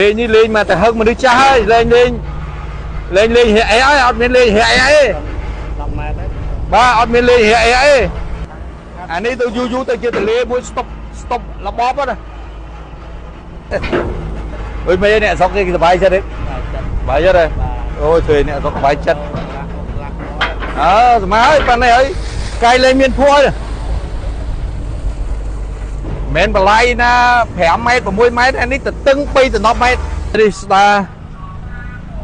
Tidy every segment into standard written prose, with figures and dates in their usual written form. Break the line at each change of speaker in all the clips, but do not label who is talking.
លេងនេះលេងមកតែហឹកមនុស្សចាស់ហើយលេងលេងលេងលេងហែអីហើយអត់មានលេងហែអីទេ
10ម៉ែត្រហើយ
បាទអត់មានលេងហែអីទេអានេះទៅយូរយូរទៅជាទលេមួយស្តុបស្តុបរបបណាអុយមេអ្នកស្រុកគេសប្បាយចិត្តទេសប្បាយចិត្តទេអូយជួយអ្នកស្រុកសប្បាយចិត្តអើស្មើហើយប៉ណ្ណេះហើយកាយលេងមានភួរហើយមិនបល័យណា5ម៉ែត្រ6ម៉ែត្រអានេះទៅតឹង3ទៅ10ម៉ែត្រនេះស្ដា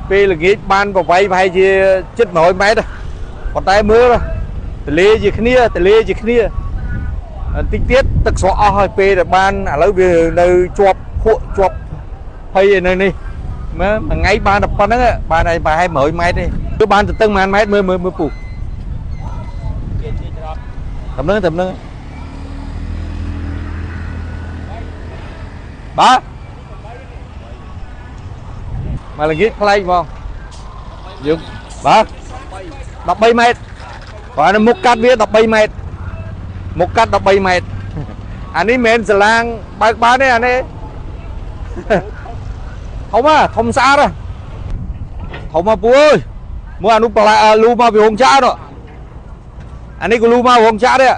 ពេលល្ងាចបានប្រវៃប្រហែលជាជិត100ម៉ែត្រប៉ុន្តែមើលទលាជាគ្នាទលាជាគ្នាបន្តិចទៀតទឹកស្រកអស់ហើយពេលដែលបានឥឡូវវានៅជាប់ភក់ជាប់ភ័យនៅនេះមើលមួយថ្ងៃបានតែប៉ុណ្្នឹងបានហើយប្រហែល100ម៉ែត្រទេគឺបានទៅតឹងប៉ុន្មានម៉ែត្រមើលមើលមើលពូតំណឹងតំណឹងបាទមកល្ងាចប្លែកហ្មងយើងបាទ13ម៉ែត្របាទនៅមុខកាត់វា13ម៉ែត្រមុខកាត់13ម៉ែត្រអានេះមិនមែនសាឡាងបើកបានទេអានេះធំហ่ะធំស្អាតធំមកពូអើយមួយអានោះបន្លែលូមកពីរោងចក្រនោះអានេះក៏លូមករោងចក្រដែរ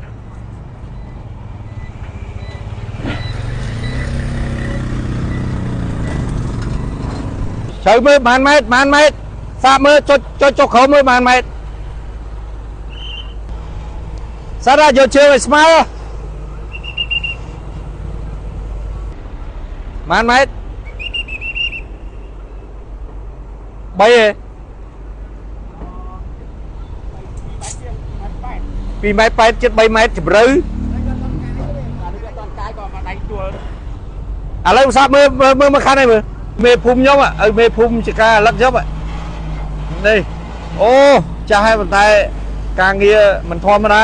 ជ្រៅមើលបានម៉ែត្របានម៉ែត្រសាកមើលចុចចុចចុះក្រោមមើលបានម៉ែត្រសារ៉ាយកជើងឲ្យស្មើបានម៉ែត្រ3ឯង2ម៉ែត្រ8ជិត3ម៉ែត្រជម្រៅឥឡូវសាកមើលមើលមើលខាងនេះមើលមេភូមិខ្ញុំឲ្យមេភូមិចការលឹកខ្ញុំនេះអូចាស់ហើយប៉ុន្តែការងារមិនធម្មតា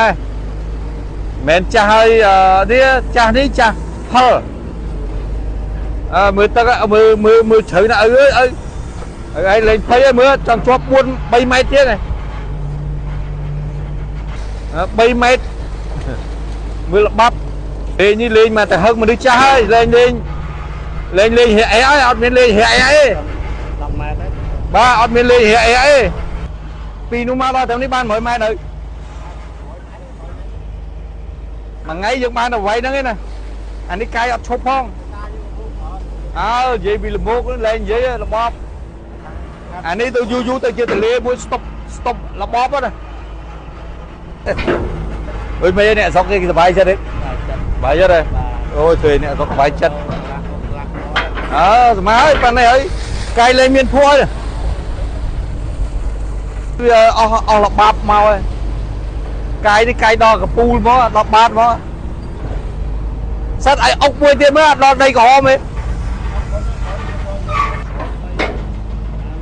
មិនចាស់ហើយនេះចាស់នេះចាស់ហិលអើមើលទឹកមើលមើលមើលជ្រៅណាស់ឪអើយឪឯងលេងភ័យហើយមើលចង់ជាប់4 3ម៉ែត្រទៀតឯង3ម៉ែត្រមើលល្បាប់លេងនេះលេងមកតែហឹកមនុស្សចាស់ហើយលេងលេងលេងលេងហែអីហើយអត់មានលេងហែអីទេ
10ម៉ែត្រហើយ
បាទអត់មានលេងហែអីទេពីនោះមកដល់ត្រឹមនេះបាន100ម៉ែត្រហើយមួយថ្ងៃយើងបានតែវៃហ្នឹងឯណាអានេះកាយអត់ឈប់ផងអើនិយាយពីលមោកលេងនិយាយរបបអានេះទៅយូរយូរទៅជាទលេមួយស្តុបស្តុបរបបណាអុយមេអ្នកស្រុកគេសប្បាយចិត្តទេសប្បាយចិត្តទេអូយជួយអ្នកស្រុកសប្បាយចិត្តអើស្មើហើយប៉ណ្ណេះហើយកាយលេងមានភួរហើយវាអស់អស់លបាប់មកហើយកាយនេះកាយដល់កពូលមកដល់បាតមកសិតឲ្យអុកមួយទៀតមើលដល់ដីក្រហមទេ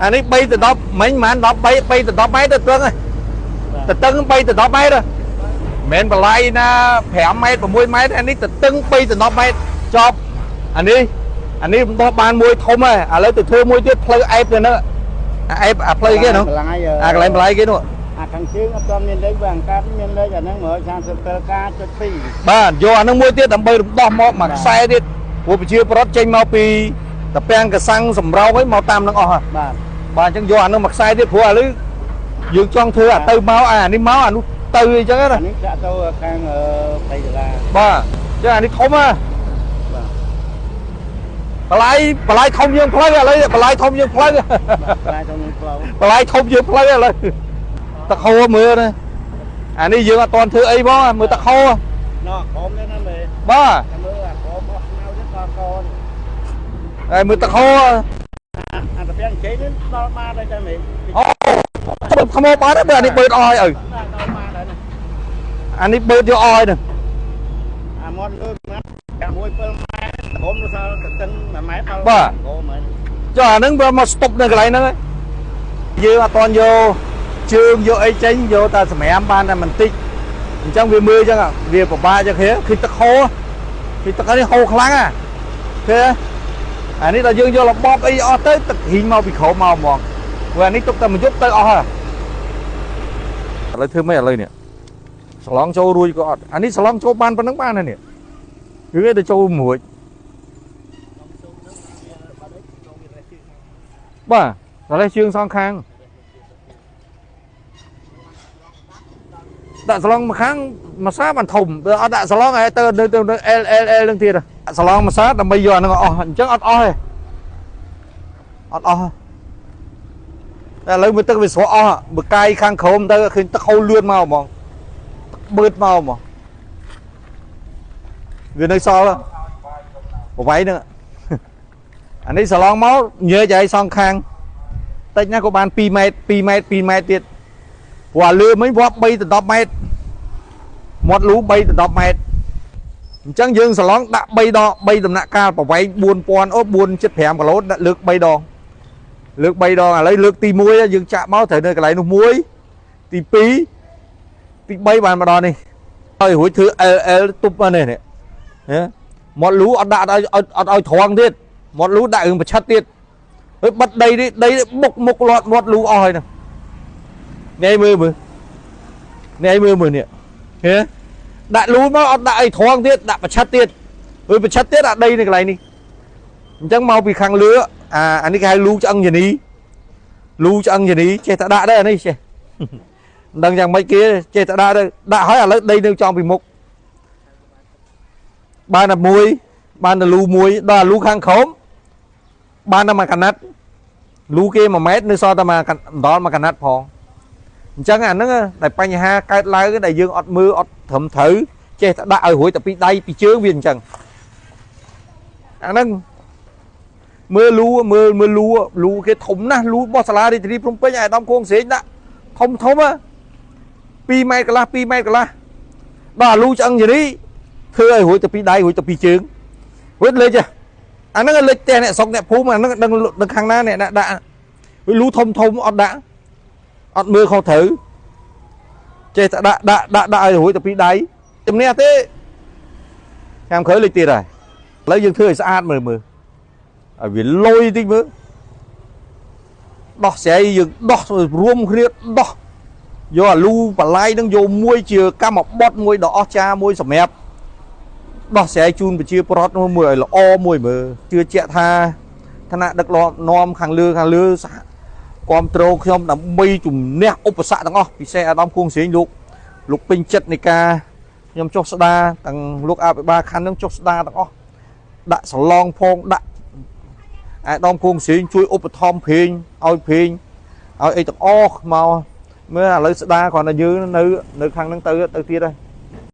អានេះ3ទៅ10មិញប្រហែល13 3ទៅ10ម៉ែត្រទៅតឹងទៅតឹង3ទៅ10ម៉ែត្រមិនបល័យណា5ម៉ែត្រ6ម៉ែត្រអានេះទៅតឹង3ទៅ10ម៉ែត្រចប់អានេះអានេះមិនដោះបានមួយធំហើយឥឡូវទៅធ្វើមួយទៀតផ្លូវអែបទៅហ្នឹងអែបអាផ្លូវគេនោះអាកន្លែងបន្លាយគេនោះ
អាខាងជើងអត់ទាន់មានលេខបើអង្កាត់មានលេខអាហ្នឹង137កាចុច2
បាទយកអាហ្នឹងមួយទៀតដើម្បីរំដោះមកមួយខ្សែទៀតព្រោះប្រជាប្រដ្ឋចេញមកពីតាពាំងកសាំងសម្រោងឯងមកតាមនឹងអស់បាទបាទអញ្ចឹងយកអាហ្នឹងមួយខ្សែទៀតព្រោះឥឡូវយើងចង់ធ្វើអាទៅមកអានេះមកអានោះទៅអញ្ចឹងណា
នេះចាក់ទៅខាង20ដុល្លារ
បាទអញ្ចឹងអានេះធំហ៎បន្លាយបន្លាយធំយើងផ្លូវឥឡូវបន្លាយធំយើងផ្លូវ
បន្លាយធំយើងផ្លូវ
បន្លាយធំយើងផ្លូវឥឡូវទឹកហូរមើលណាអានេះយើងអត់ទាន់ធ្វើអីផងមើលទឹកហូរ
ណោះក្រោមទេណាមេ
បាទ
មើលអាក្រោមអស់ស្មៅទេដល់កនេះ
ហើយមើលទឹកហូរ
អាតាពាំងជ័យនេះដល់បាតហើយតែមេ
អូបឺតខ្មោបាតហើយបើអានេះបឺតអស់ហើយឪអានេះបឺតយកអស់ហើយហ្នឹង
អាមាត់លើម៉ែត្រ1 7ម៉ែត្រក្រុមសល់ទៅតឹង1ម៉ែត្រដល់
បាទចុះអាហ្នឹងវាមកស្តុបនៅកន្លែងហ្នឹងយើងអត់ទាន់យកជើងយកអីចេញយកតែសម្រាមបានតែបន្តិចអញ្ចឹងវាមើលអញ្ចឹងវាពិបាកអញ្ចឹងឃើញទឹកហូរឃើញទឹកនេះហូរខ្លាំងហ่ะឃើញអានេះដល់យើងយករបបអីអស់ទៅទឹកហ៊ីងមកពីក្រោមមកហ្មងព្រោះអានេះទុកតែមួយយប់ទៅអស់ហើយឥឡូវធ្វើម៉េចឥឡូវនេះសឡងចូលរួចក៏អត់អានេះសឡងចូលបានប៉ុណ្្នឹងបានហើយនេះគឺទៅចូលមួយ បាទតែលេះជើងសងខាងដាក់សឡងមួយខាងមួយសាបានធំបើអត់ដាក់សឡងហើយទៅនៅ L L L នឹងទៀតសឡងមួយសាដើម្បីយកអានឹងអស់អញ្ចឹងអត់អស់ទេអត់អស់តែឥឡូវមើលទឹកវាស្រក់អស់បើកាយខាងក្រោមទៅឃើញទឹកហូរលឿនមកហ្មងទឹកបឺតមកហ្មងវានៅសល់ប្រវៃហ្នឹងអានេះសឡងមកញើចឲ្យសងខាងតិចណាក៏បាន2ម៉ែត្រ2ម៉ែត្រ2ម៉ែត្រទៀតព្រោះអាលឿមិញវាប់3ដល់10ម៉ែត្រមាត់លូ3ដល់10ម៉ែត្រអញ្ចឹងយើងសឡងដាក់3ដង3ដំណាក់កាលប្រវែង4000អូ4.5គីឡូដាក់លើក3ដងលើក3ដងឥឡូវលើកទី1យើងចាក់មកត្រូវនៅកន្លែងនោះ1ទី2ទី3បានមកដល់នេះហើយរួចធ្វើ LL ទប់នេះនេះមាត់លូអត់ដាក់ឲ្យអត់ឲ្យត្រង់ទៀតមាត់លូដាក់រឿងប្រឆិតទៀតហើយបិទដីនេះដីបុកមុខលាត់មាត់លូអស់ហើយហ្នឹងនេះមើលមើលនេះមើលមើលនេះហេដាក់លូមកអត់ដាក់អីត្រង់ទៀតដាក់ប្រឆិតទៀតហើយប្រឆិតទៀតដាក់ដីនៅកន្លែងនេះអញ្ចឹងមកពីខាងលើអានេះគេហៅលូឆ្អឹងជំនីលូឆ្អឹងជំនីចេះតែដាក់ដែរអានេះចេះមិនដឹងយ៉ាងម៉េចគេចេះតែដាក់ទៅដាក់ហើយឥឡូវដីនៅចំពីមុខបានតែមួយបានតែលូមួយដល់លូខាងក្រោមបានតែមួយកណាត់លូគេ1ម៉ែត្រនៅសល់តែមួយដល់មួយកណាត់ផងអញ្ចឹងអាហ្នឹងដែលបញ្ហាកើតឡើងដែលយើងអត់មើលអត់ត្រឹមត្រូវចេះតែដាក់ឲ្យរួចតែពីដៃពីជើងវាអញ្ចឹងអាហ្នឹងមើលលូមើលមើលលូលូគេធំណាស់លូរបស់សាលារាជធានីភ្នំពេញអាយដាមគងស្រេងដាក់ធំធំ2ម៉ែត្រកន្លះ2ម៉ែត្រកន្លះដល់លូឆ្អឹងជំនីធ្វើឲ្យរួចទៅពីដៃរួចទៅពីជើងរួចលេចអាហ្នឹងលេចផ្ទះអ្នកស្រុកអ្នកភូមិអាហ្នឹងដឹងដឹងខាងណាអ្នកដាក់វាលូធំធំអត់ដាក់អត់មើលខុសត្រូវចេះតែដាក់ដាក់ដាក់ដាក់ឲ្យរួចទៅពីដៃជំនះទេខាងក្រោយលេចទៀតហើយឥឡូវយើងធ្វើឲ្យស្អាតមើលមើលឲ្យវាលុយតិចមើលដោះស្រាយយើងដោះរួមគ្នាដោះយកអាលូបន្លាយនឹងយកមួយជាកម្មបត្តិមួយដ៏អស្ចារ្យមួយសម្រាប់ដោះស្រាយជូនប្រជាពលរដ្ឋមួយឲ្យល្អមួយមើលជឿជាក់ថាឋានៈដឹកនាំខាងលើខាងលើគ្រប់គ្រងខ្ញុំដើម្បីជំនះឧបសគ្គទាំងអស់ពិសេសអាដាមគួងស្រេងលោកពេញចិត្តនៃការខ្ញុំចុះស្ដារទាំងលោកអភិបាលខណ្ឌនឹងចុះស្ដារទាំងអស់ដាក់សឡងផងដាក់អាដាមគួងស្រេងជួយឧបត្ថម្ភព្រេងឲ្យព្រេងឲ្យអីទាំងអស់មកមើលឥឡូវស្ដារគ្រាន់តែយើងនៅខាងហ្នឹងទៅទៀតហើយ